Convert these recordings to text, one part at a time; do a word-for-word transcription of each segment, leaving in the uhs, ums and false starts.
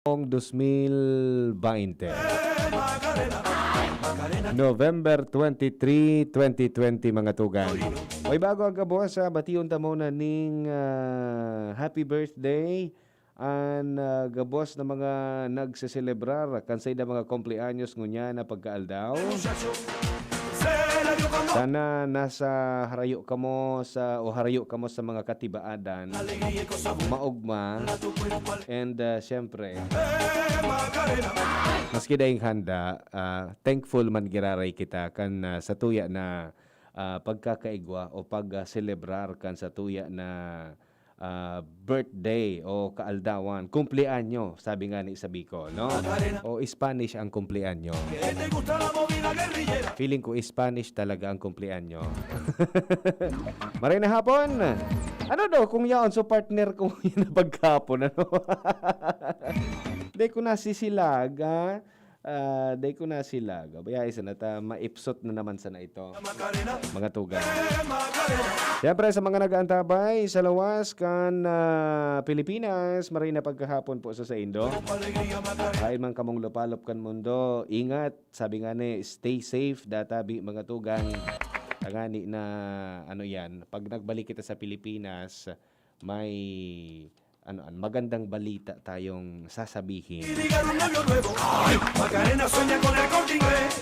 dos mil baynte. November twenty-three, twenty twenty, mga tugang. Oy, bago ang gabos, ah, bation ta muna ning, ah, happy birthday an, ah, gabos na mga nagseselebrar kan saindang mga kumpleanyos ngunyan na pagkaaldaw. Sana nasa harayo kamo sa, o harayo kamo sa mga katibaadan, maogma, and, ah, siyempre, maski daing handa, ah, thankful man giraray kita kan, ah, satuya na, ah, pagkakaigwa o pag-selebrar kan satuya na, ah, birthday o kaaldawan, kumpleanyo, sabi nga ni sa Bicol, no? O Spanish ang kumpleanyo. Feeling ko Spanish talaga ang kumpleanyo. Maray na hapon! Ano daw kung yaon so partner ko yan na pagkapon, ano? Di ko nasisilag, ah. Ah, di ko nasisilag. Abaya, isa na ta, maipsot na naman sana ito. Mga tugang. Siyempre, sa mga nag-aantabay sa lawas kan, ah, Pilipinas, maray na pagkahapon po sa saindo. Hain man kamong lupalop kan mundo, ingat. Sabi nga ni, stay safe, databi, mga tugang. Tangani na, ano yan, pag nagbalik kita sa Pilipinas, may, ano, an-, magandang balita tayong sasabihin. Ay, Macarena sueña con el Corte Inglés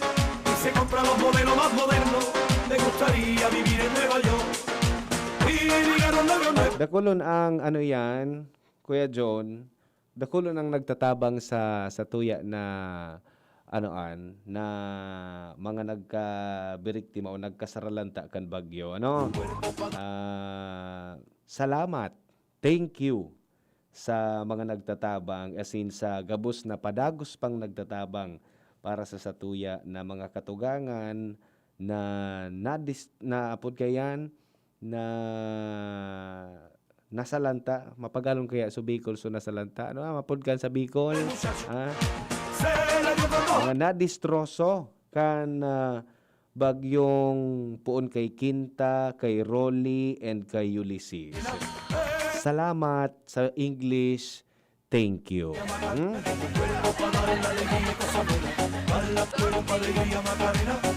y se compra los modelos más modernos. Le gustaría vivir en Nueva York y ligar un novio nuevo. Dakulon ang, ano yan, Kuya John, dakulon ang nagtatabang sa, sa tuya na, ano an, na mga nagkabiriktima o nagkasaralanta kan bagyo, ano? Ah, salamat. Thank you sa mga nagtatabang, as in, sa gabos na padagos pang nagtatabang para sa satuya na mga katugangan na nadis-, na apod kayan, na nasalanta. Mapagalon kaya sa Bicol, so nasalanta. Ano, ah, mapod kan sa Bicol? Ah? Mga nadistroso kan, ah, bagyong poon kay Quinta, kay Rolly, and kay Ulysses. Salamat sa English. Thank you. Hmm?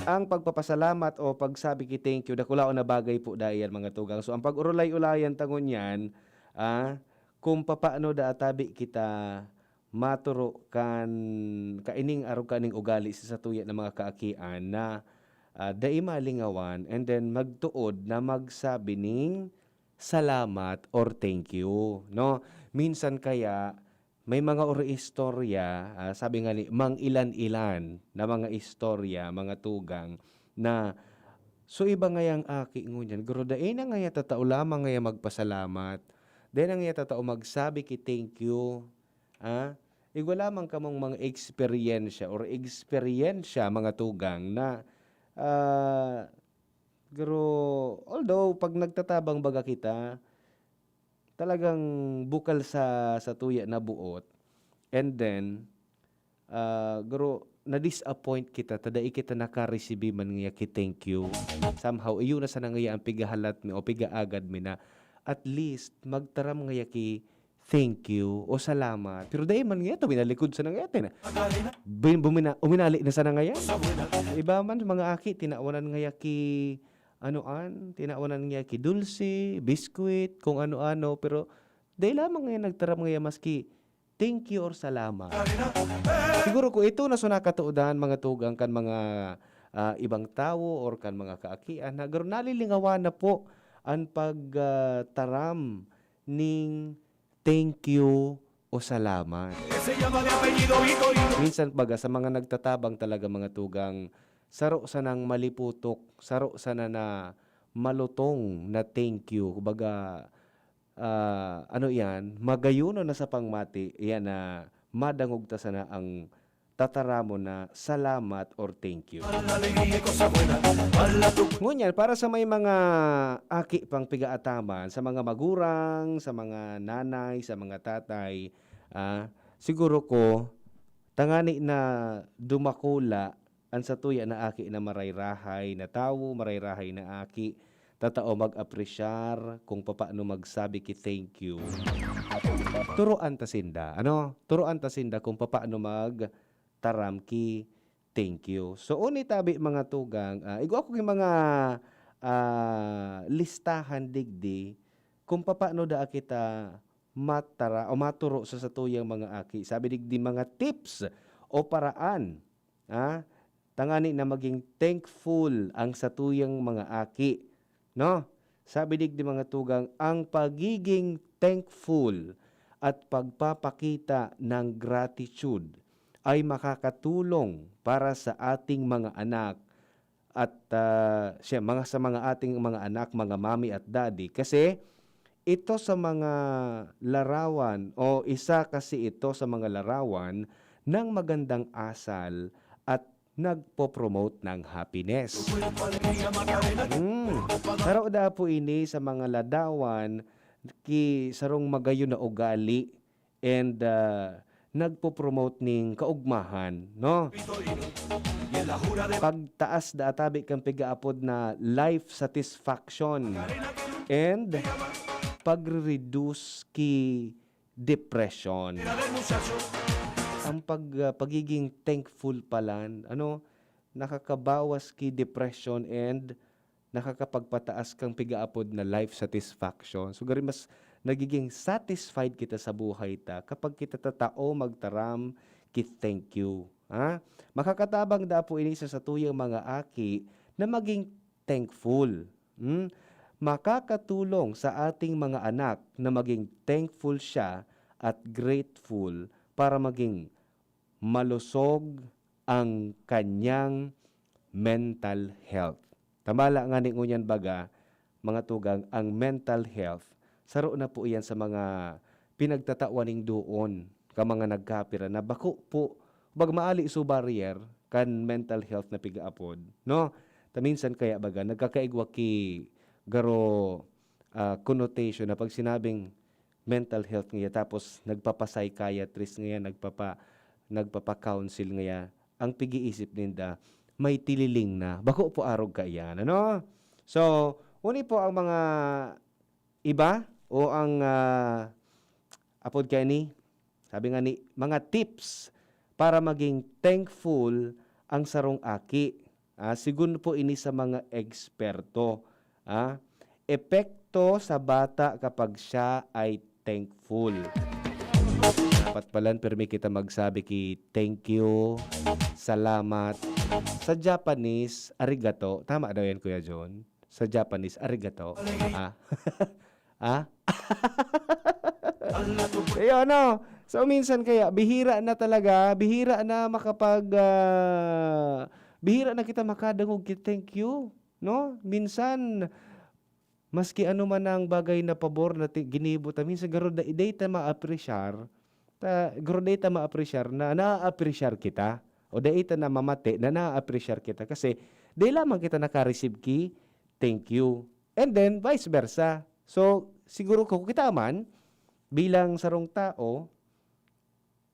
Ang pagpapasalamat o pagsabi ki thank you, dakulaon na bagay po dai yan, mga tugang. So, ang pag-urulay-ulayan ta ngunyan, ah, kung papaano da tabi kita maturo kan kaining arog kaning ugali sa satuya na mga kaakian na, ah, dai malingawan, and then magtuod na magsabi ning salamat or thank you, no? Minsan kaya, may mga ori istorya, ah, sabi nga ni, mang-ilan-ilan na mga istorya, mga tugang, na so iba ngayang aki ngunyan, garo dai na ngaya tatao lamang ngaya magpasalamat, dai na ngaya tatao magsabi ki thank you, ah? Igwa lamang kamong mga eksperyensya or eksperyensya, mga tugang, na, ah, garo, although pag nagtatabang baga kita, talagang bukal sa, sa tuya na buot. And then, ah, garo, na-disappoint kita, ta dai kita nakaresibi man ngaya ki thank you. Somehow, iyo na sana ngaya ang pigahalat mi o pigaagad mi na at least magtaram ngaya ki thank you o salamat. Pero dai man ngaya to, binalikod sana ngaya, tina-, bin-, bumina-, uminali na sana ngaya. Iba man, mga aki, tinawanan ngaya ki, ano an, tinawanan ngaya ki dulce, biskwit, kung ano-ano, pero dai lamang ngaya nagtaram ngaya maski thank you or salamat. Siguro kung ito na so nakatuodan, mga tugang kan mga, ah, ibang tawo or kan mga kaakian, na garo nalilingawan na po an pag, ah, taram ning thank you o salamat. Minsan baga sa mga nagtatabang talaga, mga tugang, saro sanang maliputok, saro sana na malutong na thank you. Kumbaga, ah, ano iyan, magayonon na sa pangmati, iyan na madangog ta sana ang tataramon na salamat or thank you. Ngunyan, para sa may mga aki pang pigaataman, sa mga magurang, sa mga nanay, sa mga tatay, ah, siguro ko, tangani na dumakula an satuya na aki na maray-rahay na tawo, maray-rahay na aki, tatao mag-apresyar kung papaano magsabi ki thank you. turuan ta sinda, ano? Turuan ta sinda kung papaano magtaram ki thank you. So, uni tabi, mga tugang, ah, igwa ko ki mga, ah, listahan digdi kung papaano daa kita matara o maturo sa satuyang mga aki. Sabi digdi, mga tips o paraan, ah, tangani na maging thankful ang satuyang mga aki, no? Sabi digdi, mga tugang, ang pagiging thankful at pagpapakita ng gratitude ay makakatulong para sa ating mga anak at, ah, siya, mga, sa mga ating mga anak, mga mommy at daddy, kasi ito sa mga larawan o isa kasi ito sa mga larawan ng magandang asal at nagpo-promote ng happiness. Hmm. Saro da po ini sa mga ladawan ki sarong magayon na ugali and, ah, nagpo-promote ning kaugmahan, no? Pagtaas da tabi kan pigaapod na life satisfaction and pagre-reduce ki depression. Ang pag-, ah, pagiging thankful palan, ano, nakakabawas ki depression and nakakapagpataas kang pigaapod na life satisfaction. So, gari mas nagiging satisfied kita sa buhay ta kapag kita tatao magtaram ki thank you. Ha? Makakatabang da po ini sa satuyang mga aki na maging thankful. Hmm? Makakatulong sa ating mga anak na maging thankful siya at grateful para maging malusog ang kanyang mental health. Tambala ngani ngunyan baga, mga tugang, ang mental health, saro na po iyan sa mga pinagtatawan ning doon ka mga nagkapira na bako po, bag maali so barrier kan mental health na pigaapod, no? Ta minsan kaya baga, nagkakaigwa ki garo, ah, connotation na pag sinabing mental health ngaya, tapos nagpapa-psychiatrist ngaya, nagpapa-, nagpapa-counsel ngaya, ang pig-iisip ninda, may tililing na. Bako po arog kaiyan, ano? So, uni po ang mga iba o ang, ah, apod kaya ni, sabi nga ni, mga tips para maging thankful ang sarong aki. Ah, sigun po ini sa mga eksperto. Ah, epekto sa bata kapag siya ay thankful. Dapat palan pirmi kita magsabi ki thank you, salamat. Sa Japanese, arigato. Tama daw yan, Kuya John? Sa Japanese, arigato. Ah? Ah? Ayun, no? So, minsan kaya, bihira na talaga, bihira na makapag, ah, bihira na kita makadangog ki thank you, no? Minsan, maski ano man ang bagay na pabor na ti-, ginibo ta, minsan garo da-, dai ta maapresyar, ta, garo dai ta maapresyar na naapresyar kita, o dai ta namamati na naapresyar kita. Kasi, dai lamang kita naka-receive ki thank you. And then, vice versa. So, siguro kung kita man, bilang sarong tao,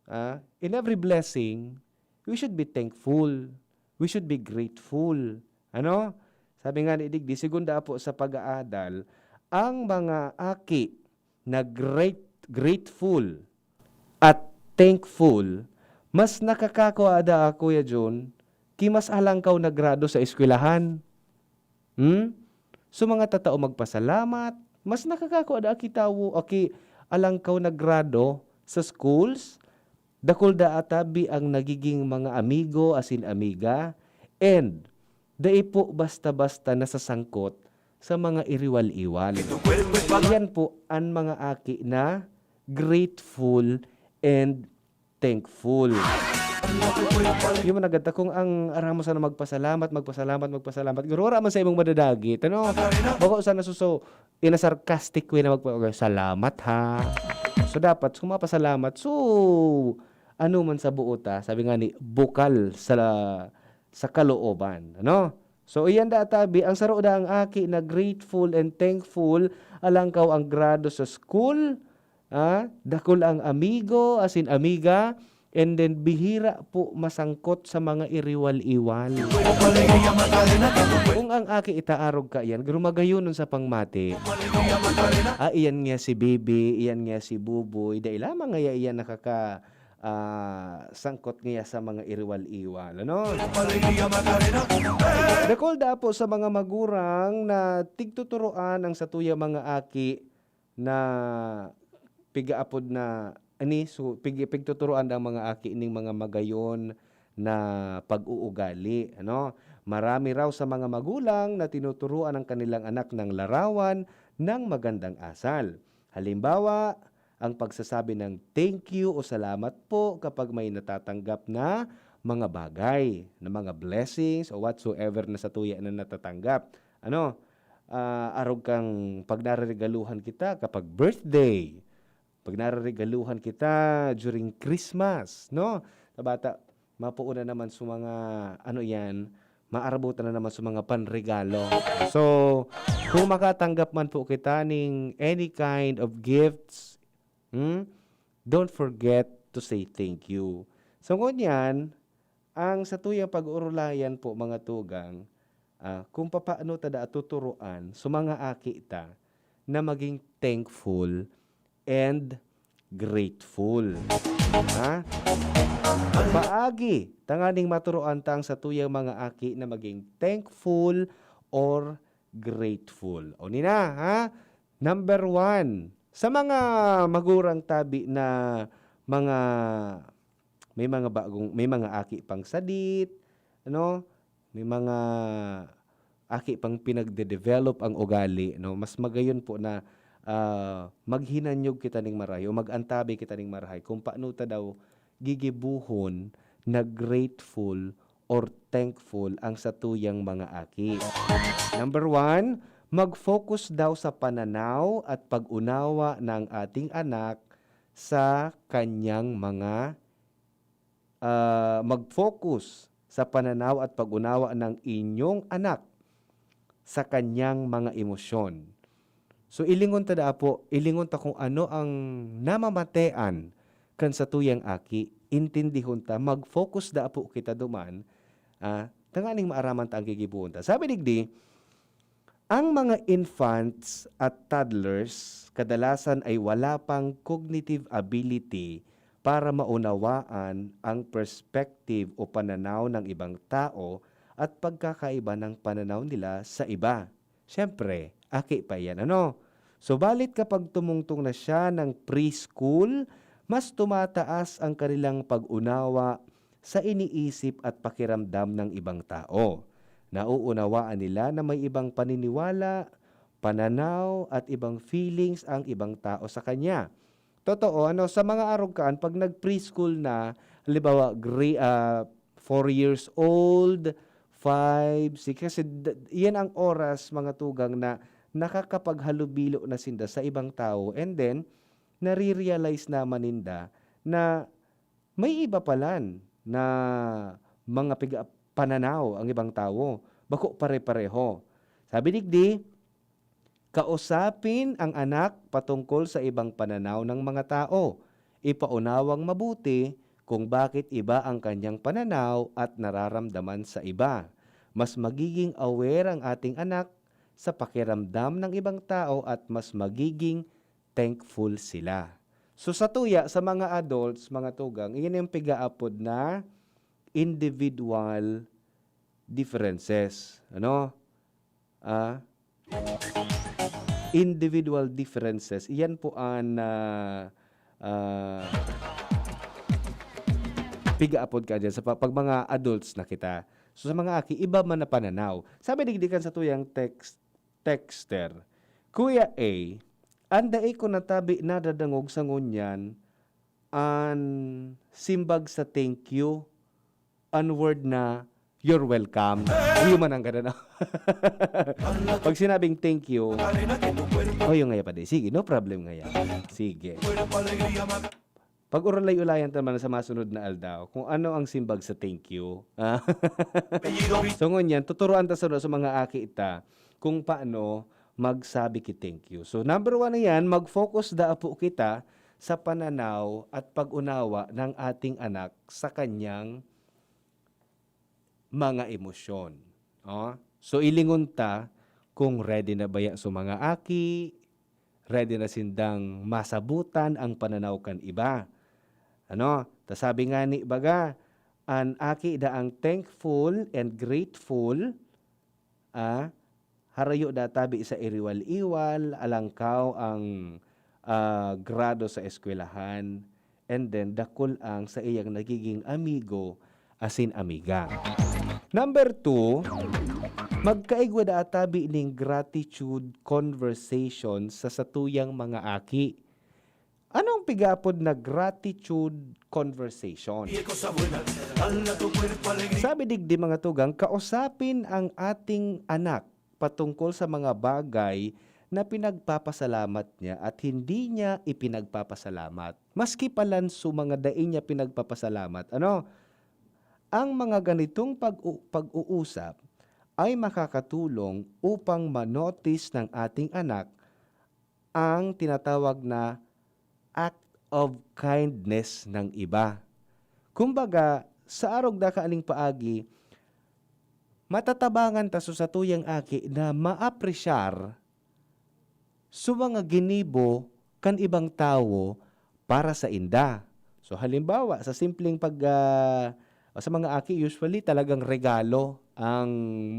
ah, in every blessing, we should be thankful. We should be grateful. Ano? Sabi nga ni digdi, segunda po sa pag-aadal, ang mga aki na great, grateful at thankful, mas nakakakua da, Kuya John, ki mas alangkaw na grado sa eskwelahan. Hmm? So, mga tatao magpasalamat, mas nakakakua da aki tawo, aki alangkaw na grado sa schools, dakul da atabi ang nagiging mga amigo asin amiga, and dai po basta-basta nasasangkot sa mga iriwal-iwal. Iyan po an mga aki na grateful and thankful. Yung mga gata, kung ang aramo sana magpasalamat, magpasalamat, magpasalamat, garo wala man sa imong madadagit, ano? Bako sana suso, in a sarcastic way na magpa-, "Salamat, ha." So, dapat, kung mapasalamat, so, ano man sa buot, ah, sabi nga ni, bukal sa, sa kalooban, ano? So, iyan da tabi, ang saro da ang aki na grateful and thankful, alangkaw ang grado sa school, ah, dakul ang amigo, asin amiga, And then, bihira po masangkot sa mga iriwal-iwal. Kung ang aki itaarog ka yan, garo magayonon sa pangmati. Ah, iyan nga si Bibi, iyan nga si Buboy, dai lamang ngaya iyan nakaka, ah, sangkot ngaya sa mga iriwal-iwal, ano? Dakul da po sa mga magurang na tigtuturoan ang satuyang mga aki na pigaapod na, ani, so, pig-, pigtuturoan ang mga aki ning mga magayon na pag-uugali, ano? Marami raw sa mga magulang na tinuturuan ang kanilang anak ng larawan ng magandang asal. Halimbawa, ang pagsasabi ng "Thank you" o "Salamat po" kapag may natatanggap na mga bagay, na mga blessings o whatsoever na satuya na natatanggap. Ano, ah, arog kang pag nareregaluhan kita kapag birthday, pag nareregaluhan kita during Christmas, no? Sa bata, mapuuna naman sa mga, ano yan, maarabutan na naman sa mga panregalo. So, kung makatanggap man po kita ning any kind of gifts, hmm, don't forget to say thank you. So, ngunyan, ang satuyang pag-uurulayan po, mga tugang, ah, kung papaano ta daa tuturuan sa mga aki ta na maging thankful and grateful. Ha? Paagi, tanganing maturuan ta ang satuyang mga aki na maging thankful or grateful. O nina, ha? Number one, sa mga magurang tabi na mga, may mga bagong, may mga aki pang sadit, ano? May mga aki pang pinagde-develop ang ugali, no? Mas magayon po na, ah, maghinanyog kita ning marahay o mag-antabi kita ning marahay kung paano ta daw gigibohon na grateful or thankful ang satuyang mga aki. Number one, mag-focus daw sa pananaw at pag-unawa ng ating anak sa kanyang mga, ah, mag-focus sa pananaw at pag-unawa ng inyong anak sa kanyang mga emosyon. So, ilingon ta daa po, ilingon ta kung ano ang namamatean kan satuyang aki, intindihon ta, mag-focus daa po kita duman, ah, tanganing maaraman ta ang gigibohon ta. Sabi digdi, ang mga infants at toddlers kadalasan ay wala pang cognitive ability para maunawaan ang perspective o pananaw ng ibang tao at pagkakaiba ng pananaw nila sa iba. Siyempre, aki pa iyan, ano? Subalit kapag tumungtong na siya ng preschool, mas tumataas ang kanilang pag-unawa sa iniisip at pakiramdam ng ibang tao. Nauunawaan nila na may ibang paniniwala, pananaw, at ibang feelings ang ibang tao sa kanya. Totoo, ano, sa mga arog kaan, pag nag-preschool na, halimbawa, gra-, ah, four years old, five, six, kasi d-, iyan ang oras, mga tugang, na nakakapaghalubilo na sinda sa ibang tao, and then, nare-realize naman ninda na may iba palan na mga piga-, pananaw ang ibang tawo, bako pare-pareho. Sabi digdi, kausapin ang anak patungkol sa ibang pananaw ng mga tao. Ipaunawang mabuti kung bakit iba ang kanyang pananaw at nararamdaman sa iba. Mas magiging aware ang ating anak sa pakiramdam ng ibang tao at mas magiging thankful sila. So, sa tuya, sa mga adults, mga tugang, iyan yung pigaapod na individual differences. Ano? Ah, individual differences. Iyan po ang, ah, ah, pigaapod ka dyan sa pa-, pag mga adults na kita. So, sa mga aki, iba man na pananaw. Sabi digdi kan sa tuyang text, texter, "Kuya A, an dai ko natabi nadadangog sa ngunyan an simbag sa thank you, an word na, 'You're welcome.'" Iyo man ang gada, no? Pag sinabing thank you, "Oh, yung ngaya pa di. Sige, no problem ngaya. Sige." Pag-urulay-ulayan ta naman sa masunod na aldaw kung ano ang simbag sa thank you. Ah. So, ngunyan, tuturuan ta sa, sa mga aki ta kung paano magsabi ki thank you. So, number one na yan, mag-focus daa po kita sa pananaw at pag-unawa ng ating anak sa kanyang mga emosyon. Oh. So, ilingon ta kung ready na baya so mga aki, ready na sindang masabutan ang pananaw kan iba. Ano? Ta sabi nga ni baga, an aki daang thankful and grateful, ah, harayo da tabi sa iriwal-iwal, alangkaw ang, ah, grado sa eskwelahan, and then dakul ang sa iyang nagiging amigo asin amiga. Number two, magkaigwa da tabi ning gratitude conversation sa satuyang mga aki. Anong pigaapod na gratitude conversation? Sabi digdi, mga tugang, kausapin ang ating anak patungkol sa mga bagay na pinagpapasalamat niya at hindi niya ipinagpapasalamat. Maski pa lanso mga dai niya pinagpapasalamat, ano? Ang mga ganitong pag-u-, pag-uusap ay makakatulong upang ma-notice ng ating anak ang tinatawag na act of kindness ng iba. Kumbaga, sa arog da kaning paagi, matatabangan ta so satuyang aki na maapresyar so mga ginibo kan ibang tawo para sa inda. So, halimbawa, sa simpleng pag, ah, sa mga aki, usually talagang regalo ang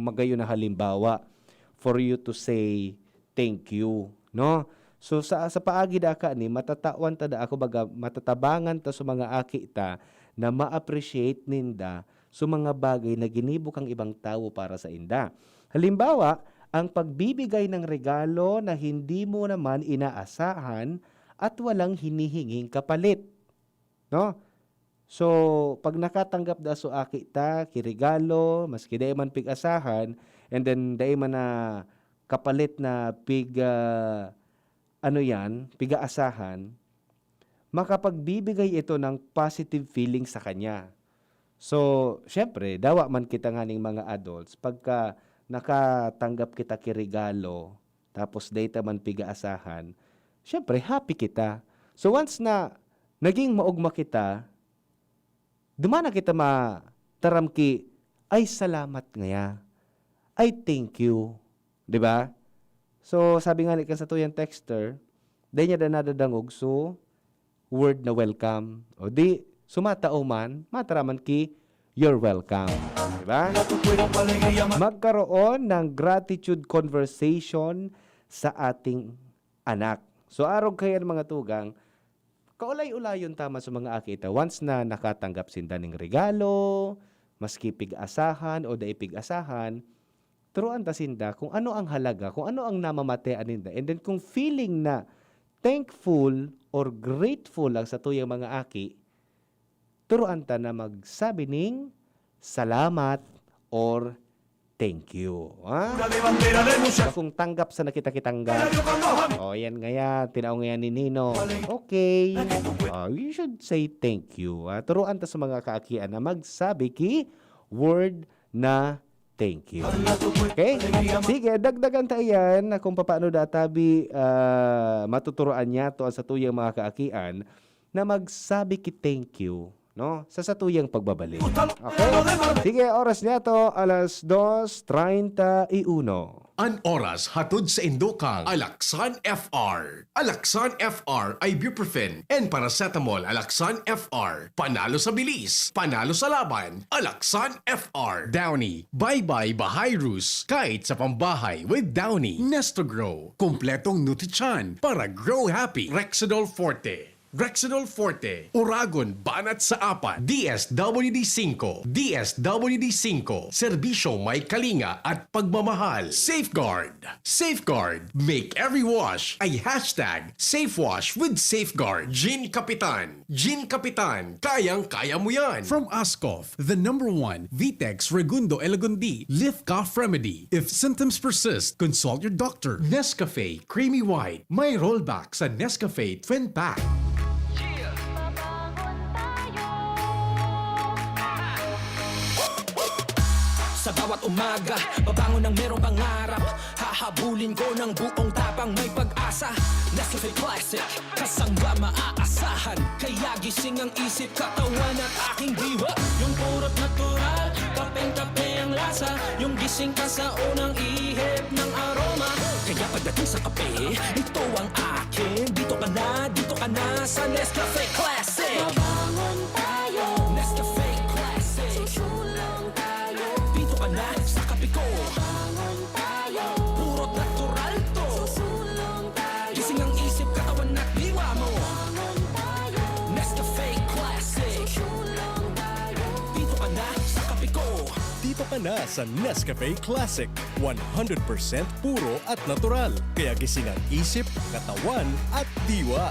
magayon na halimbawa for you to say thank you, no? So, sa, sa paagi da kani, matatawan ta da, ako baga, matatabangan ta sa mga aki ta na ma-appreciate ninda so mga bagay na ginibo kang ibang tawo para sa inda. Halimbawa, ang pagbibigay ng regalo na hindi mo naman inaasahan at walang hinihinging kapalit, no? So, pag nakatanggap da so aki ta ki regalo, maski dai man pig-asahan, and then dai man na kapalit na pig-, ah, ano yan, pig-aasahan, makapagbibigay ito ng positive feeling sa kanya. So, siyempre, dawa man kita nganing mga adults, pagka nakatanggap kita ki regalo, tapos dai ta man pig-aasahan, siyempre, happy kita. So, once na naging maogma kita, duman na kita mataram ki, "Ay, salamat ngaya. Ay, thank you." Di ba? So, sabi nga ni kan satuyang texter, dai niya da nadadangog so word na welcome. O di, sumatao man, mataraman ki, "You're welcome." Di ba? Magkaroon ng gratitude conversation sa ating anak. So, arog kayan, mga tugang, kaulay-ulayon ta man sa mga aki ta. Once na nakatanggap sinda ning regalo, maski pig-asahan o dai pig-asahan, turuan ta sinda kung ano ang halaga, kung ano ang namamatean ninda. And then, kung feeling na thankful or grateful ang satuyang mga aki, turuan ta na magsabi ning salamat or thank you. Ha? Kung tanggap sa nakita kitangga. O, yan ngaya, tinao ngaya ni Nino. Okay. O, you should say thank you. Ha? Turuan ta sa mga kaakian na magsabi ki word na thank you. Okay? Sige, dagdagan ta iyan na kung papaano databi, ah, matuturoan niyato ang satuyang mga kaakian na magsabi ki thank you, no? Sa satuyang pagbabalik. Okay? Sige, oras niyato, alas dos treinta y uno. An oras hatod sa indo kan Alaxan F R. Alaxan F R ibuprofen and paracetamol. Alaxan F R. Panalo sa bilis, panalo sa laban. Alaxan F R. Downy. Bye-bye Bahayrus. Kahit sa pambahay with Downy. Nestogro. Kompletong nutrisyon para grow happy. Rexidol Forte. Rexidol Forte, Oragon, Banat sa Apat, D S W D singko, D S W D singko, serbisyo may kalinga at pagmamahal. Safeguard, Safeguard, make every wash a hashtag safe wash with Safeguard. Gin Kapitan, Gin Kapitan, kayang-kaya mo yan. From Ascof, the number one Vitex Regundo Elagundi Lift Cough Remedy. If symptoms persist, consult your doctor. Nescafe Creamy White, may rollback sa Nescafe Twin Pack. Sa bawat umaga, babangon ng merong pangarap. Hahabulin ko ng buong tapang, may pag-asa. Nescafe Classic, kasangga maaasahan. Kaya gising ang isip, katawan at aking diwa. Yung purot natural, kapeng-kape ang lasa. Yung gising ka sa unang ihip ng aroma. Kaya pagdating sa kape, ito ang akin. Dito ka na, dito ka na sa Nescafe Classic. Mabangon tayo. Nescafe Classic. Susulong tayo. Dito ka na sa kape ko. Mabangon tayo. Purot natural to. Susulong tayo. Gising ang isip, katawan at diwa mo. Mabangon tayo. Nescafe Classic. Susulong tayo. Dito ka na sa kape ko. Dito ka na sa Nescafe Classic. One hundred percent puro at natural. Kaya gising ang isip, katawan at diwa.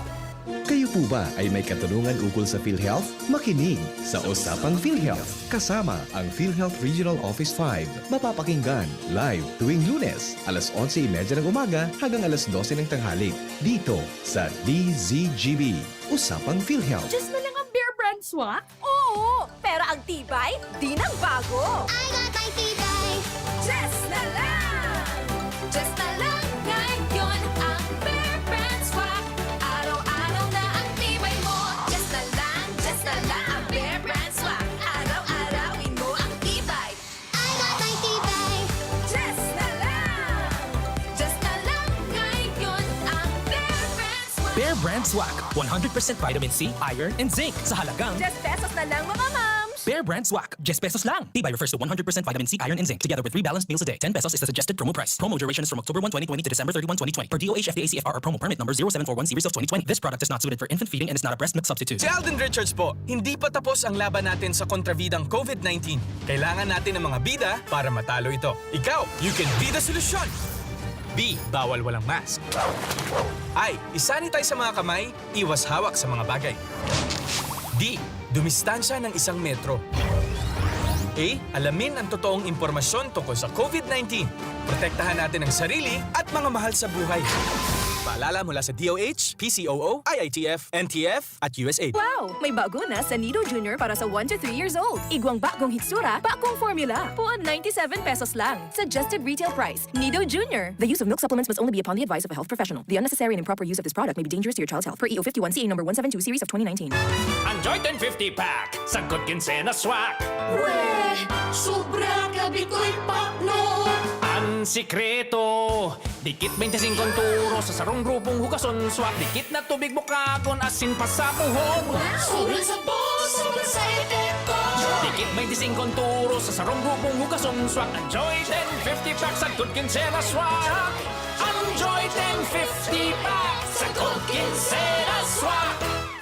Kayo po ba ay may katanungan ukol sa PhilHealth? Makinig sa Usapang PhilHealth kasama ang PhilHealth Regional Office five. Mapapakinggan live tuwing Lunes, alas onse y media ng umaga hanggang alas dose ng tanghali, dito sa D Z G B. Usapang PhilHealth. Diyos na lang ang Bear Brand Swak? Oo! Pero ang tibay, di nang bago. I got my tibay. Diyos na lang! Diyos na lang ngayon ang Bear Brand Swak. Araw-araw na ang tibay mo. Diyos na lang, Diyos na lang ang Bear Brand Swak. Araw-arawin mo ang tibay. I got my tibay. Diyos na lang! Diyos na lang ngayon ang Bear Brand Swak. Bear Brand Swak, one hundred percent vitamin C, iron, and zinc sa halagang Diyes pesos na lang, mga mams! Bear Brand Swak, diyes pesos lang. Tibay refers to one hundred percent vitamin C, iron, and zinc, together with three balanced meals a day. Ten pesos is the suggested promo price. Promo duration is from October one, twenty twenty to December thirty-one, twenty twenty. Per D O H F D A C F R or promo permit number zero seven four one zero self twenty twenty. This product is not suited for infant feeding and is not a breast milk substitute. Si Alden Richards po, hindi pa tapos ang laban natin sa kontrabidang COVID nineteen. Kailangan natin ng mga bida para matalo ito. Ikaw, you can be the solution! B, bawal walang mask. I, isanitize sa mga kamay, iwas hawak sa mga bagay. D, dumistansya ng isang metro. A, alamin ang totoong impormasyon tungkol sa COVID nineteen. Protektahan natin ang sarili at mga mahal sa buhay. Paalala mula sa D O H, P C O O, I I T F, N T F, at U S A I D. Wow! May bago na sa Nido Junior para sa one to three years old. Igwang bagong hitsura, bagong formula. Puon ninety-seven pesos lang. Suggested retail price. Nido Junior. The use of milk supplements must only be upon the advice of a health professional. The unnecessary and improper use of this product may be dangerous to your child's health. Per E O fifty-one C A number one seven two series of twenty nineteen. Enjoy ten fifty pack, sagkod kinsenas swak. Weh! Sobra ka bitoy pakno! Ang sikreto, dikit twenty-five ang turo sa sarong grupong hugason swak. Dikit na tubig bukagon asin pasapuhon. Sobra sa boss, sobra sa epekto! Dikit twenty-five ang turo sa sarong grupong hugason swak. Enjoy ten fifty pack, sagkod kinsenas swak. Enjoy ten fifty pack, sagkod kinsenas swak.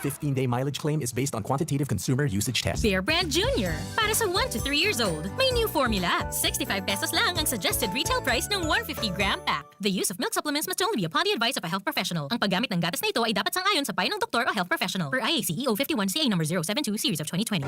Fifteen-day mileage claim is based on quantitative consumer usage test. Bear Brand Junior, para sa one to three years old. May new formula. Sixty-five pesos lang ang suggested retail price ng one fifty gram pack. The use of milk supplements must only be upon the advice of a health professional. Ang paggamit ng gatas na ito ay dapat sang-ayon sa payo ng doktor o health professional. Per I A C E O fifty-one C A number zero seven two series of twenty twenty.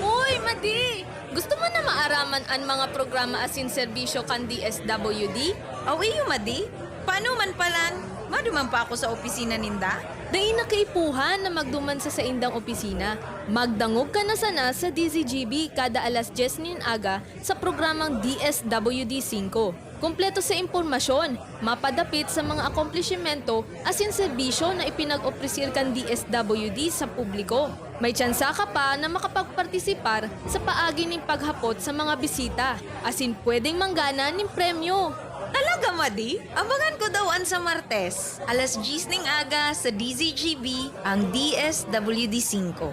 Uy, Madi! Gusto mo na maaraman an mga programa asin serbisyo kan D S W D? Aw iyo, Madi. Paano man palan? Maduman pa ako sa opisina ninda? Dai na kaipuhan na magduman sa saindang opisina. Magdangog ka na sana sa D Z G B kada alas dyes nin aga sa programang D S W D singko. Kompleto sa impormasyon, mapadapit sa mga akomplishimento asin serbisyo na ipinag-opresir kan D S W D sa publiko. May tsansa ka pa na makapagpartisipar sa paagi nin paghapot sa mga bisita, asin pwedeng manggana nin premyo. Talaga, Madi? Abangan ko daw an sa Martes, alas dyes ning aga sa D Z G B, ang D S W D singko.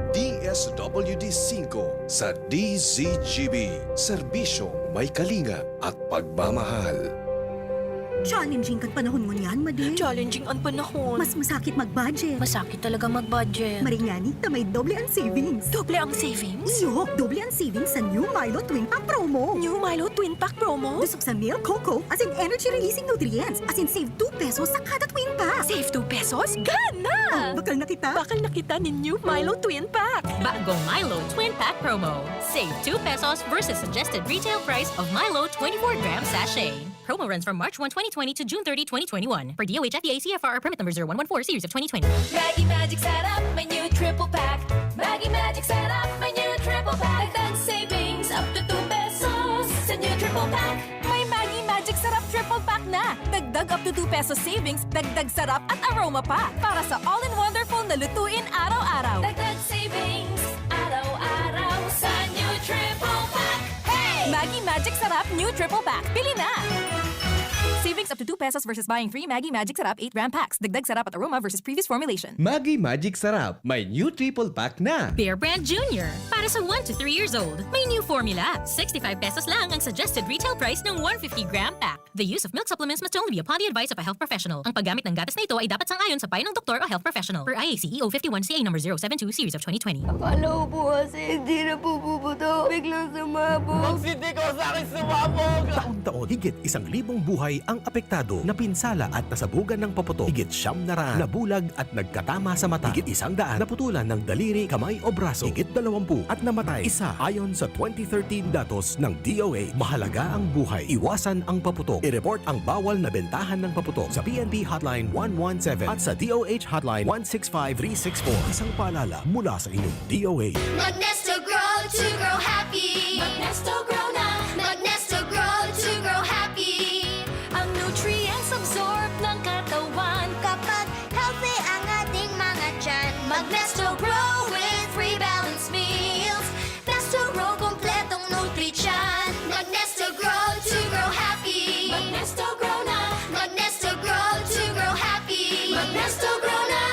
D S W D singko sa D Z G B. Serbisyong may kalinga at pagmamahal. Challenging kan panahon ngunyan, Madi. Challenging an panahon. Mas masakit mag-budget. Masakit talaga mag-budget. Maray ngani ta may doble an savings. Doble ang savings? Iyo, doble an savings sa new Milo Twin Pack Promo. New Milo Twin Pack Promo? Dusog sa milk, cocoa, asin energy-releasing nutrients. Asin save two pesos sa kada Twin Pack. Save two pesos? Gana! Oh, bakal na kita. Bakal na kita nin new Milo Twin Pack. Bagong Milo Twin Pack Promo. Save two pesos versus suggested retail price of Milo twenty-four gram sachet. Promo runs from March one, twenty twenty to June thirty, twenty twenty-one. Per D O H F D A C F R or permit number zero one one four series of twenty twenty. Maggi Magic Sarap, may new triple pack. Maggi Magic Sarap, may new triple pack. Dagdag savings up to two pesos sa new triple pack. May Maggi Magic Sarap Triple Pack na! Dagdag up to two pesos savings, dagdag sarap at aroma pa para sa all-in-wonderful na lutuin araw-araw. Dagdag savings, araw-araw sa new Triple Pack. Hey! Maggi Magic Sarap New Triple Pack. Bili na! Savings up to two pesos versus buying three Maggi Magic Sarap eight gram packs. Dagdag sarap at aroma versus previous formulation. Maggi Magic Sarap, may new triple pack na! Bear Brand Junior. Para sa one to three years old, may new formula. Sixty-five pesos lang ang suggested retail price ng one fifty gram pack. The use of milk supplements must only be upon the advice of a health professional. Ang paggamit ng gatas na ito ay dapat sang-ayon sa payo ng doktor o health professional. Per I A C E O fifty-one C A number zero seven two series of twenty twenty. Akala ko po kasi hindi na po puputok. Biglang sumabog. Magsitikaw sa akin sumabog! Taon-taon, higit isang libong buhay ang apektado, napinsala at nasabugan ng paputok. Higit siyam na raan nabulag at nagkatama sa mata. Higit isang daan naputulan ng daliri, kamay o braso. Higit dalawampu at namatay. Isa ayon sa twenty thirteen datos ng D O H. Mahalaga ang buhay. Iwasan ang paputok. I-report ang bawal na bentahan ng paputok sa P N P Hotline one one seven at sa D O H Hotline one six five three six four. Isang paalala mula sa inyong D O H. Magnesto Grow to grow happy. Magnesto Grow na. Magnesto Grow to grow happy. Ang nutrients absorb ng katawan. Kapag healthy ang ating mga tiyan. Magnesto Grow with three balanced meals. Nesto Grow kompletong nutrisyon. Magnesto Grow to grow happy. Magnesto Grow na. Magnesto Grow to grow happy. Magnesto Grow na.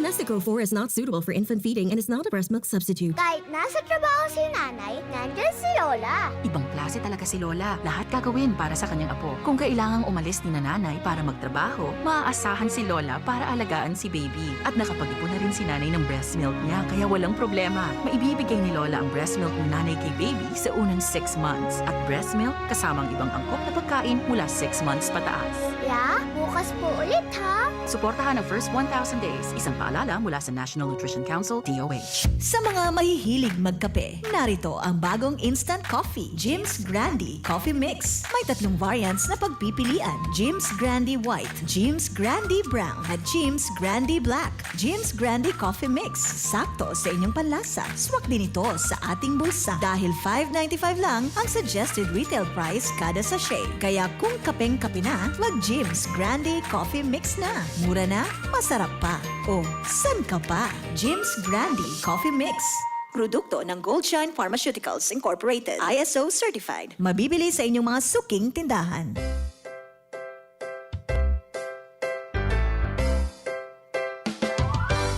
Nestico four is not suitable for infant feeding and is not a breast milk substitute. Kahit nasa trabaho si nanay, nandyan si Lola. Ibang klase talaga si Lola. Lahat gagawin para sa kanyang apo. Kung kailangang umalis ni nanay para magtrabaho, maaasahan si Lola para alagaan si baby. At nakapag-ipon na rin si nanay ng breast milk niya, kaya walang problema. Maibibigay ni Lola ang breast milk ni nanay kay baby sa unang six months. At breast milk kasama ang ibang angkop na pagkain mula six months pataas. Ya, bukas po ulit ha. Suportahan ang first one thousand days. Isang paalala mula sa National Nutrition Council, D O H. Sa mga mahihilig magkape, narito ang bagong instant coffee, Jim's Grande Coffee Mix. May tatlong variants na pagpipilian, Jim's Grande White, Jim's Grande Brown, at Jim's Grande Black. Jim's Grande Coffee Mix, sakto sa inyong panlasa. Swak din ito sa ating bulsa dahil five ninety-five lang ang suggested retail price kada sachet. Kaya kung kapeng-kape na, mag Jim's Grande Coffee Mix na. Mura na, masarap pa. O, san ka pa? Jim's Grande Coffee Mix. Produkto ng Goldshine Pharmaceuticals Incorporated, I S O certified. Mabibili sa inyong mga suking tindahan.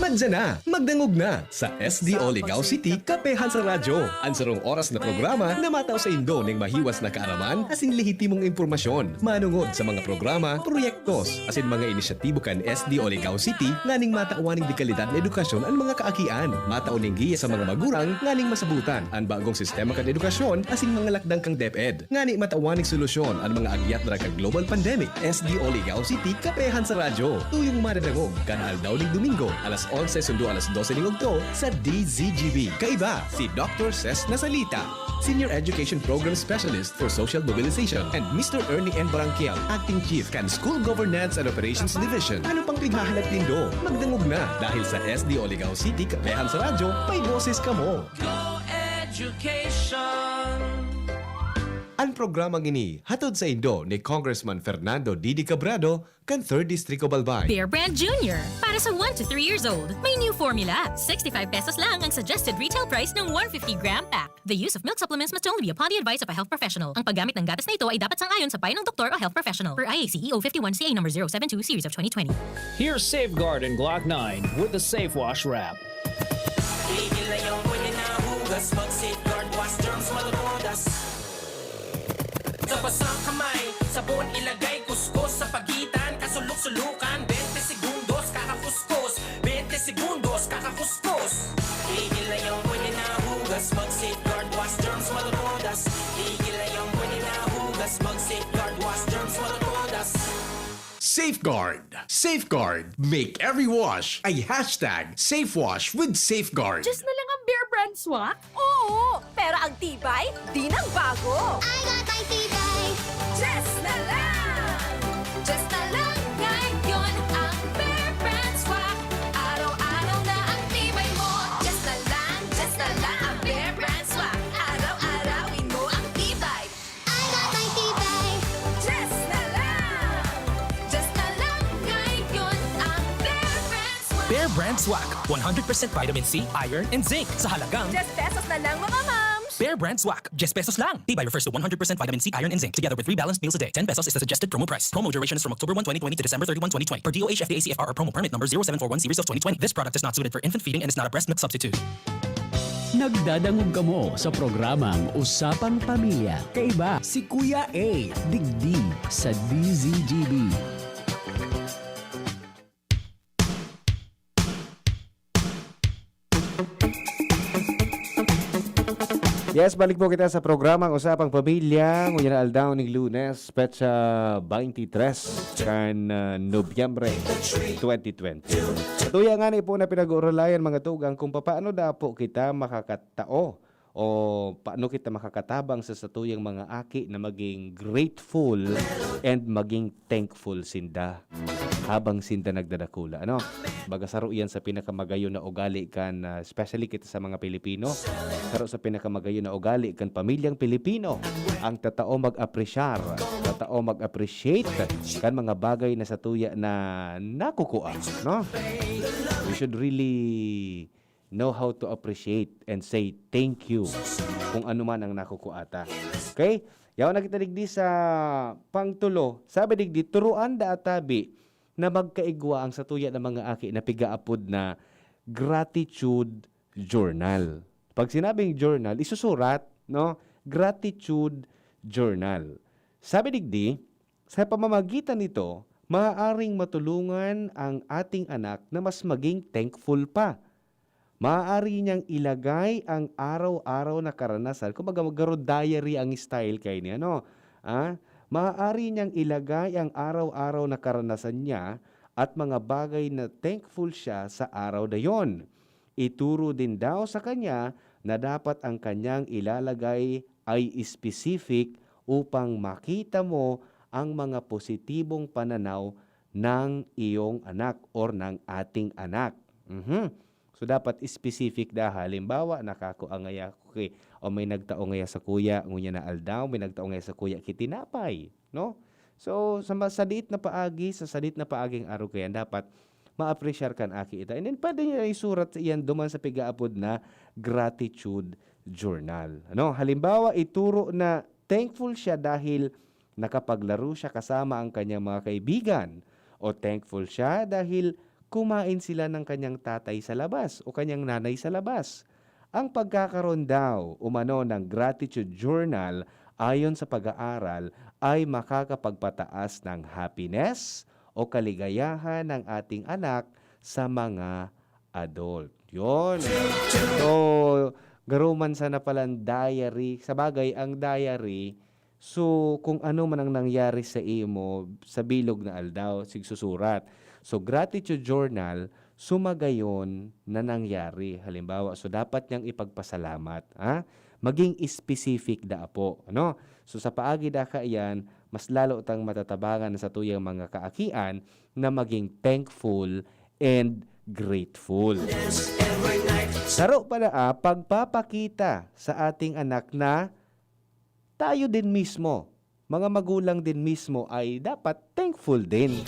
Magdya na, magdangog na sa S D O Ligao City, Kapehan sa Radyo. An sarong oras na programa na matao sa indo ning mahiwas na kaaraman asin lehitimong impormasyon. Manungod sa mga programa, proyektos, asin mga inisyatibo kan S D O Ligao City nganing matawan ning dekalidad na edukasyon an mga kaakian. Matao ning giya sa mga magurang nganing masabutan an bagong sistema kan edukasyon asin mga lakdang kan DepEd. Ngani matawan ning solusyon an mga agyat dara kan global pandemic. S D O Ligao City, Kapehan sa Radyo. Tuyong madadangog kan aldaw ning Domingo, alas onse sundo alas dose ning udto sa D Z G B. Kaiba, si Doktor Ses Nasalita, Senior Education Program Specialist for Social Mobilization, and Mister Ernie N. Barangkial, Acting Chief kan School Governance and Operations Division. Ano pang pighahanap nindo? Magdangog na, dahil sa S D O Ligao City, Kapehan sa Radyo, may boses kamo. Go Education! An programang ini hatod sa indo ni Congressman Fernando Didi Cabrado kan Third District of Albay. Bear Brand Junior. Para sa one to three years old, may new formula. Sixty-five pesos lang ang suggested retail price ng one fifty gram pack. The use of milk supplements must only be upon the advice of a health professional. Ang paggamit ng gatas na ito ay dapat sang-ayon sa payo ng doktor o health professional. Per I A C E O fifty-one C A number zero seven two series of twenty twenty. Here's Safeguard and Glock nine with the Safe Wash Wrap. Tigil na yung pwede na hugas, mag-Safeguard, wash germs, matutudas. Sa basang kamay, sabon ilagay, kuskos sa pagitan, kasulok-sulukan, twenty segundos, kakakuskos, twenty segundos, kakakuskos. Tigil na yung pwede na hugas, mag-Safeguard, wash germs, matutudas. Tigil na yung pwede na hugas, mag-Safeguard, wash germs, matutudas. Safeguard. Safeguard. Make every wash a hashtag safe wash with Safeguard. Diyos na lang ang Bear Brand Swak? Oo! Pero ang tibay, di nagbago. I got my tibay. Diyos na lang! Diyos na lang ngayon ang Bear Brand Swak. Araw-araw na ang tibay mo. Diyos na lang, Diyos na lang ang Bear Brand Swak. Araw-arawin mo ang tibay. I got my tibay. Diyos na Brand Swak, one hundred percent vitamin C, iron, and zinc sa halagang Diyes pesos na lang, mga mams! Bear Brand Swak, diyes pesos lang. Tibay refers to one hundred percent vitamin C, iron, and zinc, together with three balanced meals a day. Ten pesos is the suggested promo price. Promo duration is from October one, twenty twenty to December thirty-one, twenty twenty, per D O H F A A C F R or promo permit number zero seven four one series of twenty twenty. This product is not suited for infant feeding and is not a breast milk substitute. Nagdadangog kamo sa programang Usapang Pamilya. Kaiba si Kuya A, digdi sa D Z G B. Yes, balik po kita sa programang Usapang Pamilya. Ngunyan na aldaw ning Lunes, petsa twenty-three kan, ah, Nobyembre twenty twenty. Tuya nga ni po na pinag-uurulayan, mga tugang, kung papaano daw po kita makakatao o paano kita makakatabang sa satuyang mga aki na maging grateful and maging thankful sinda habang sinda nagdadakula, ano? Baga saro iyan sa pinakamagayon na ugali kan, ah, especially kita sa mga Pilipino, saro sa pinakamagayon na ugali kan pamilyang Pilipino, ang tatao mag-apresyar, tatao mag-appreciate kan mga bagay na satuya na nakukua, no? We should really know how to appreciate and say thank you kung ano man ang nakukua ta. Okay? Yaon na kita digdi sa pangtulo. Sabi digdi, turuan daa tabi na magkaigwa ang satuya na mga aki na pigaapod na gratitude journal. Pag sinabing journal, isusurat, no? Gratitude journal. Sabi digdi, sa pamamagitan nito, maaaring matulungan ang ating anak na mas maging thankful pa. Maaari niyang ilagay ang araw-araw na karanasan, kumbaga, garo diary ang style kaini, ano? Ah, maaari niyang ilagay ang araw-araw na karanasan niya at mga bagay na thankful siya sa araw na yon. Ituro din daw sa kanya na dapat ang kanyang ilalagay ay specific upang makita mo ang mga positibong pananaw ng iyong anak or ng ating anak. Mhm. So, dapat specific daa. Halimbawa, nakakua ngaya ako ki-, o may nagtao ngaya sakuya ngunyan na aldaw, may nagtao ngaya sakuya ki tinapay, no? So, sa ma-, sadiit na paagi, sa sadiit na paaging arog kaiyan, dapat maapresyar kan aki ita. And then, pwede niya isurat iyan duman sa pigaapod na gratitude journal. Ano? Halimbawa, ituro na thankful siya dahil nakapaglaro siya kasama ang kanyang mga kaibigan, o thankful siya dahil kumain sila ng kanyang tatay sa labas o kanyang nanay sa labas. Ang pagkakaroon daw umano ng gratitude journal, ayon sa pag-aaral, ay makakapagpataas ng happiness o kaligayahan ng ating anak sa mga adult. Yun. So, garo man sana palang diary. Sa bagay, ang diary, so, kung ano man ang nangyari sa imo sa bilog na aldaw, sigsusurat. So, gratitude journal, sumagayon na nangyari. Halimbawa, so, dapat niyang ipagpasalamat, ha? Maging specific daa po, ano? So, sa paagi da kaiyan, mas lalo tang matatabangan sa tuyang mga kaakian na maging thankful and grateful. Saro pa na, ah, pagpapakita sa ating anak na tayo din mismo, mga magulang din mismo, ay dapat thankful din.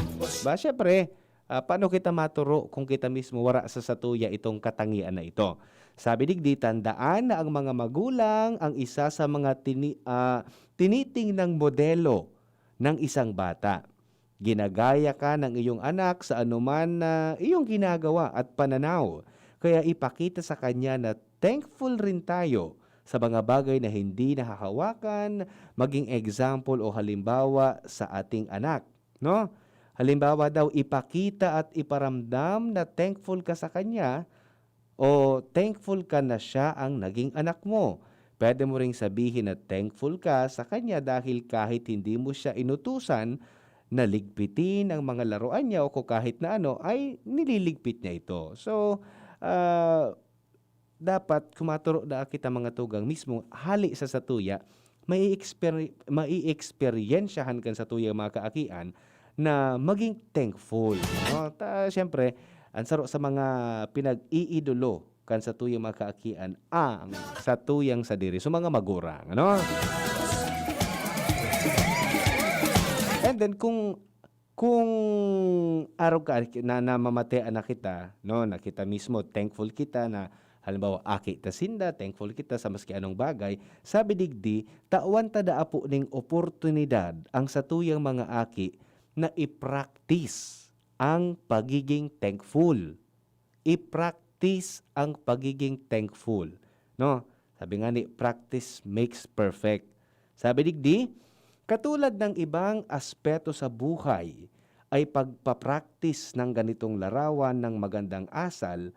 Ba, syempre, ah, paano kita maturo kung kita mismo wara sa satuya itong katangian na ito? Sabi digdi, tandaan na ang mga magulang ang isa sa mga tini-, ah, tinitingnang modelo ng isang bata. Ginagaya ka ng iyong anak sa anuman na iyong ginagawa at pananaw. Kaya ipakita sa kanya na thankful rin tayo sa mga bagay na hindi nahahawakan, maging example o halimbawa sa ating anak, no? Halimbawa daw, ipakita at iparamdam na thankful ka sa kanya o thankful ka na siya ang naging anak mo. Pwede mo ring sabihin na thankful ka sa kanya dahil kahit hindi mo siya inutusan na ligpitin ang mga laruan niya o kung kahit na ano, ay nililigpit niya ito. So, ah, dapat kumaturo na kita, mga tugang, mismo hali sa satuya, mai-exper-, mai-eksperyensyahan kan satuyang mga kaakian na maging thankful, no? Ta-, siyempre, ang saro sa mga pinag-iidolo kan satuyang mga kaakian ang satuyang sadiri. So, mga magurang, ano? And then, kung Kung arog ka na, namamatean na kita, no, na kita mismo, thankful kita na, halimbawa, aki ta sinda, thankful kita sa maski anong bagay, sabi digdi, tawan ta daa po ning oportunidad ang satuyang mga aki na i-practice ang pagiging thankful. I-practice ang pagiging thankful, no? Sabi nga ni, "Practice makes perfect." Sabi digdi, katulad ng ibang aspeto sa buhay, ay pagpa-practice ng ganitong larawan ng magandang asal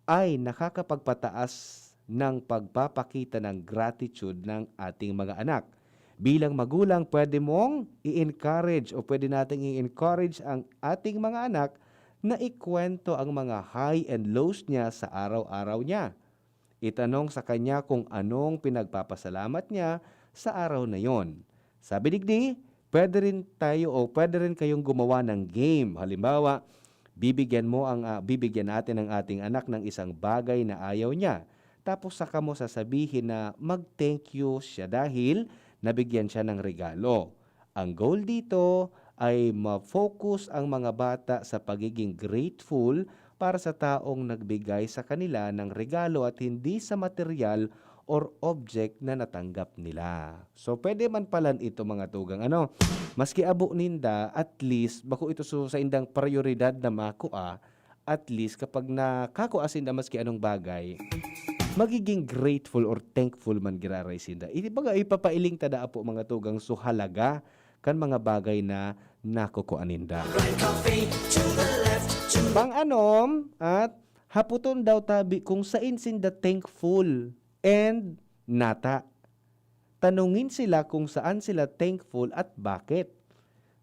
ay nakakapagpataas ng pagpapakita ng gratitude ng ating mga anak. Bilang magulang, pwede mong i-encourage o pwede nating i-encourage ang ating mga anak na ikwento ang mga high and lows niya sa araw-araw niya. Itanong sa kanya kung anong pinagpapasalamat niya sa araw na yon. Sabi digdi, pwede rin tayo o pwede rin kayong gumawa ng game. Halimbawa, bibigyan mo ang, ah, bibigyan natin ang ating anak ng isang bagay na ayaw niya. Tapos saka mo sasabihin na mag-thank you siya dahil nabigyan siya ng regalo. Ang goal dito ay ma-focus ang mga bata sa pagiging grateful para sa taong nagbigay sa kanila ng regalo at hindi sa material or object na natanggap nila. So, pwede man palan ito, mga tugang, ano? Maski abo ninda, at least, bako ito su-, saindang prioridad na makua, at least, kapag nakakua sinda maski anong bagay, magiging grateful or thankful man giraray sinda. Iti baga, ipapailing ta daa po, mga tugang, so halaga kan mga bagay na nakukua ninda. Pang-anom, at haputon daw tabi kung sain sinda thankful and nata. Tanungin sila kung saan sila thankful at bakit.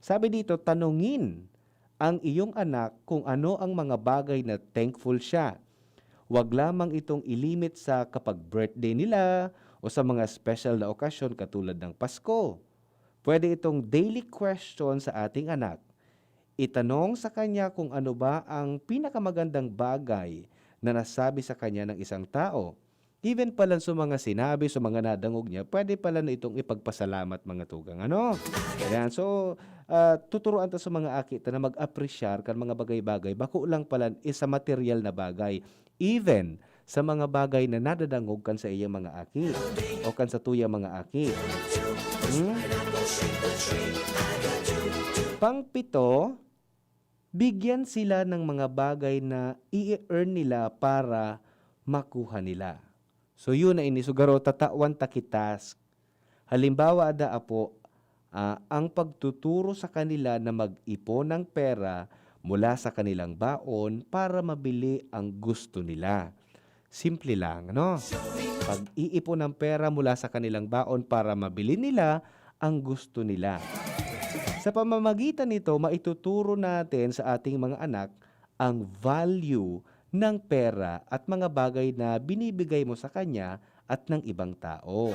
Sabi dito, tanungin ang iyong anak kung ano ang mga bagay na thankful siya. Huwag lamang itong ilimit sa kapag birthday nila o sa mga special na okasyon katulad ng Pasko. Pwede itong daily question sa ating anak. Itanong sa kanya kung ano ba ang pinakamagandang bagay na nasabi sa kanya ng isang tao. Even palan sa mga sinabi, sa mga nadangog niya, pwede pala na itong ipagpasalamat, mga tugang, ano? Ayan, so, ah, tuturuan ta sa mga aki ta na mag-apresyar kan mga bagay-bagay, bako lang pala is sa material na bagay. Even sa mga bagay na nadadangog kan sa iyang mga aki o kan sa tuyang mga aki. Hmm? Pangpito, bigyan sila ng mga bagay na i-earn nila para makuha nila. So, yun na ini. So, garo, tatawan ta ki task. Halimbawa, ada apo, ah, ang pagtuturo sa kanila na mag-ipon ng pera mula sa kanilang baon para mabili ang gusto nila. Simple lang, no? Pag-iipon ng pera mula sa kanilang baon para mabili nila ang gusto nila. Sa pamamagitan nito, maituturo natin sa ating mga anak ang value ng pera at mga bagay na binibigay mo sa kanya at ng ibang tao.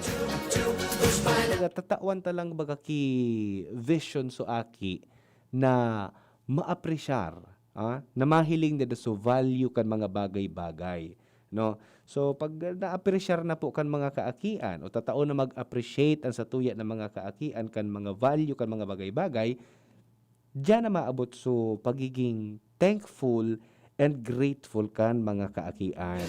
Kumbaga, tatawan ta lang baga ki vision so aki na maapresyar, ah, na mahiling na so value kan mga bagay-bagay, no? So, pag naapresyar na po kan mga kaakian o tatao na mag-appreciate ang satuya ng mga kaakian kan mga value kan mga bagay-bagay, diyan na maabot so pagiging thankful and grateful kan mga kaakian.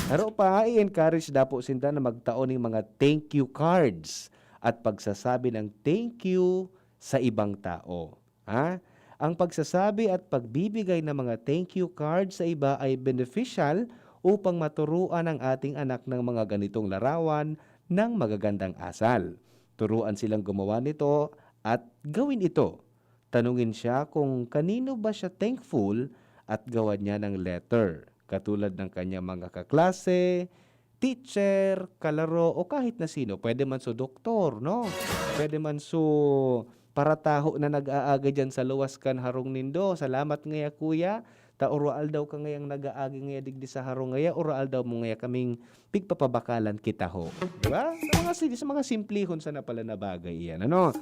Haro pa, i-encourage dapo sinda na magtao ning mga thank you cards at pagsasabi ng thank you sa ibang tao. Ha? Ang pagsasabi at pagbibigay ng mga thank you card sa iba ay beneficial upang maturuan ang ating anak ng mga ganitong larawan ng magagandang asal. Turuan silang gumawa nito at gawin ito. Tanungin siya kung kanino ba siya thankful at gawan niya ng letter, katulad ng kanyang mga kaklase, teacher, kalaro, o kahit na sino. Pwede man so doktor, no? Pwede man so parataho na nag-aagay diyan sa luwas kan harong nindo. Salamat ngaya, kuya. Ta oro aldaw ka ngayang nag-aagi ngaya digdi sa harong ngaya, oro aldaw mo ngaya kaming pigpapabakalan kita ho. Di ba? Sa mga, si-, sa mga simplihon sana pala na bagay iyan, ano?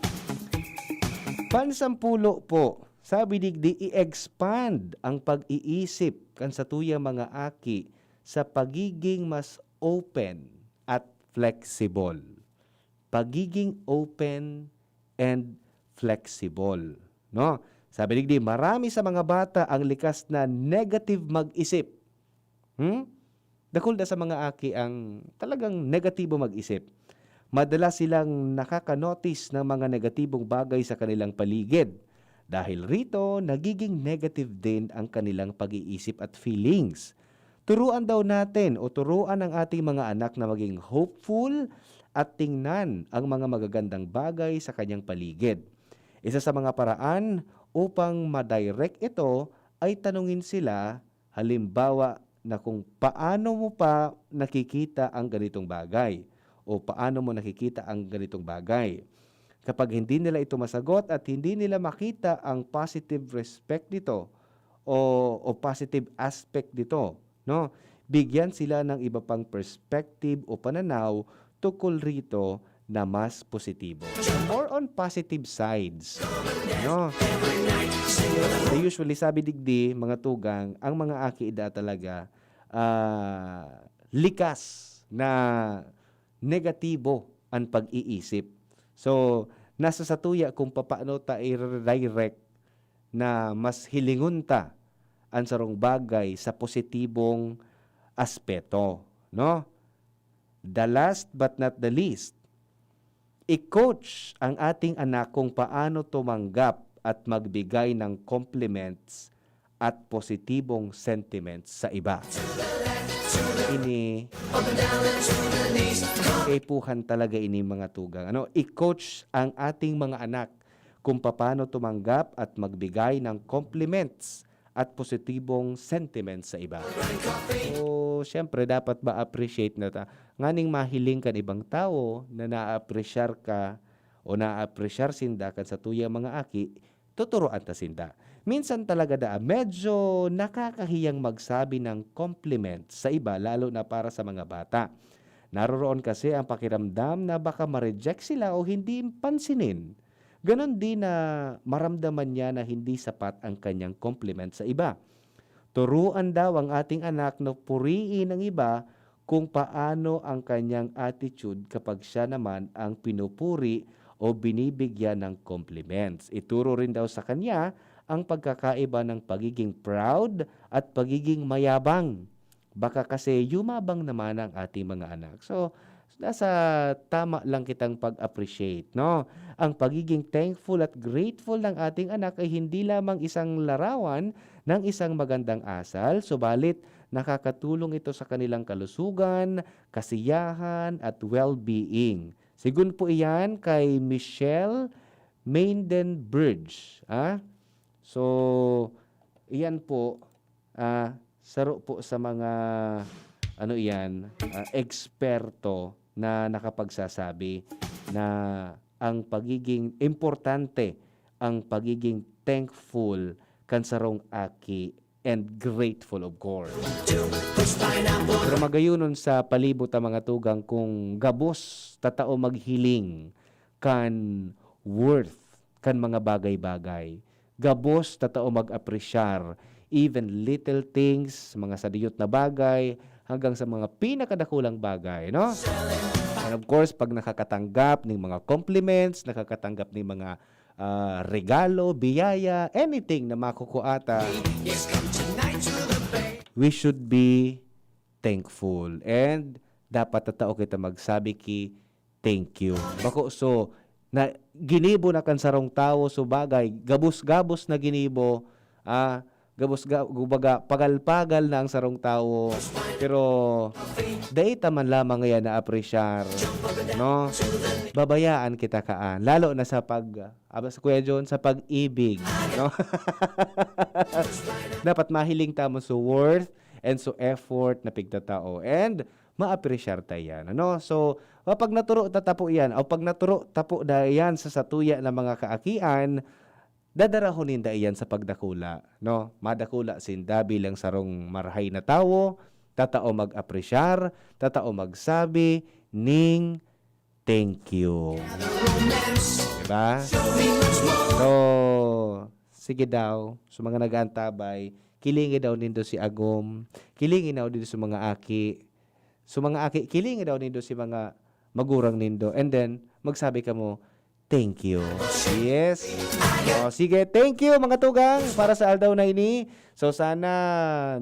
Pansampulo po, sabi digdi, i-expand ang pag-iisip kan satuyang mga aki sa pagiging mas open at flexible. Pagiging open and flexible, no? Sabi digdi, marami sa mga bata ang likas na negative mag-isip. Hmm? Dakul na sa mga aki ang talagang negatibo mag-isip. Madalas silang nakaka-notice ng mga negatibong bagay sa kanilang paligid. Dahil rito, nagiging negative din ang kanilang pag-iisip at feelings. Turuan daw natin o turuan ang ating mga anak na maging hopeful at tingnan ang mga magagandang bagay sa kanyang paligid. Isa sa mga paraan upang ma-direct ito ay tanungin sila, halimbawa, na kung paano mo pa nakikita ang ganitong bagay o paano mo nakikita ang ganitong bagay. Kapag hindi nila ito masagot at hindi nila makita ang positive respect nito o, o positive aspect nito, no? Bigyan sila ng iba pang perspective o pananaw tungkol rito na mas positibo. More on positive sides, no? So usually, sabi digdi, mga tugang, ang mga aki da talaga, ah, likas na negatibo an pag-iisip. So, nasa satuya kung papaano ta i-redirect na mas hilingon ta an sarong bagay sa positibong aspeto, no? The last but not the least, i-coach ang ating anak kung paano tumanggap at magbigay ng compliments at positibong sentiments sa iba. Ini kaipuhan talaga ini, mga tugang. Ano, i-coach ang ating mga anak kung paano tumanggap at magbigay ng compliments at positibong sentiments sa iba. So, siyempre, dapat ma-appreciate na ta. Nganing mahiling kan ibang tawo na na-appreciate ka o na-appreciate sinda kan satuyang mga aki, tuturuan ta sinda. Minsan talaga daa, medyo nakakahiyang magsabi ng compliment sa iba, lalo na para sa mga bata. Naroroon kasi ang pakiramdam na baka ma-reject sila o hindi pansinin. Ganon din na maramdaman niya na hindi sapat ang kanyang compliment sa iba. Turuan daw ang ating anak na puriin ang iba kung paano ang kanyang attitude kapag siya naman ang pinupuri o binibigyan ng compliments. Ituro rin daw sa kanya ang pagkakaiba ng pagiging proud at pagiging mayabang. Baka kasi yumabang naman ang ating mga anak. So, nasa tama lang kitang pag-appreciate, no? Ang pagiging thankful at grateful ng ating anak ay hindi lamang isang larawan ng isang magandang asal, subalit nakakatulong ito sa kanilang kalusugan, kasiyahan, at well-being. Sigun po iyan kay Michelle Maidenbridge, ah. So, iyan po, ah, saro po sa mga, ano iyan, ah, eksperto na nakapagsasabi na ang pagiging importante, ang pagiging thankful kan sarong aki and grateful, of course. Pero magayonon sa palibot ang mga tugang kung gabos tatao maghiling kan worth kan mga bagay-bagay. Gabos tatao mag-apresyar even little things, mga sadiyot na bagay, hanggang sa mga pinakadakulang bagay, no? And of course, pag nakakatanggap ning mga compliments, nakakatanggap ning mga, ah, regalo, biyaya, anything na makukua ta, we should be thankful. And dapat tatao kita magsabi ki thank you. Bako, so, na, ginibo na kan sarong tawo, so bagay, gabos-gabos na ginibo, ah, gabos ga-, kumbaga, pagal-pagal na ang sarong tawo, pero dai ta man lamang ngayon na-apresyar, no? Babayaan kita kaan, lalo na sa pag, ah, aba, sa Kuya John, sa pag-ibig, no? Dapat mahiling ta mo sa worth and sa effort na pigtatao. And maapresyar ta iyan, ano? So, kapag naturo ta tapo iyan, o pag naturo tapo da iyan sa satuya na mga kaakian, dadarahon ninda iyan sa pagdakula, no? Madakula sinda bilang sarong marahay na tawo, tatao mag-apresyar, tatao magsabi ning thank you. Diba? So, sige daw, sa mga nag-aantabay, kilingi daw nindo si Agom, kilingi daw nindo sa mga aki, sa mga aki, kilingi daw nindo si mga magurang nindo, and then, magsabi kamo, thank you. Yes. O, sige, thank you, mga tugang, para sa aldaw na ini. So, sana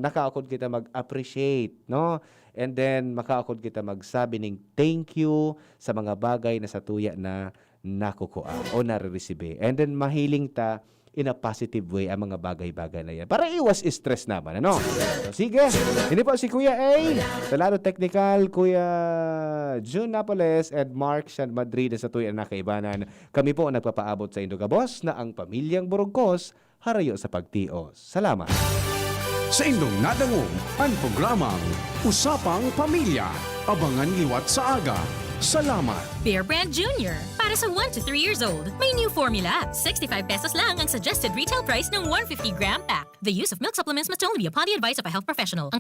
nakaakod kita mag-appreciate, no? And then, makaakod kita magsabi ning thank you sa mga bagay na satuya na nakukua o nariresibe. And then, mahiling ta in a positive way ang mga bagay-bagay na yan. Para iwas stress naman, ano? So, sige. Ini po si Kuya A, sa Lado Technical, Kuya Jun Napoles, and Mark Shan Madrid sa tuya na kaibanan. Kami po ang nagpapaabot sa indo gabos na ang Pamilyang Burugkos, harayo sa pagtios. Salamat. Sa indong nadangog, ang programang Usapang Pamilya. Abangan liwat sa aga. Salamat. Bear Brand Junior. Para sa one to three years old, may new formula. Sixty-five pesos lang ang suggested retail price ng one fifty gram pack. The use of milk supplements must only be upon the advice of a health professional. Ang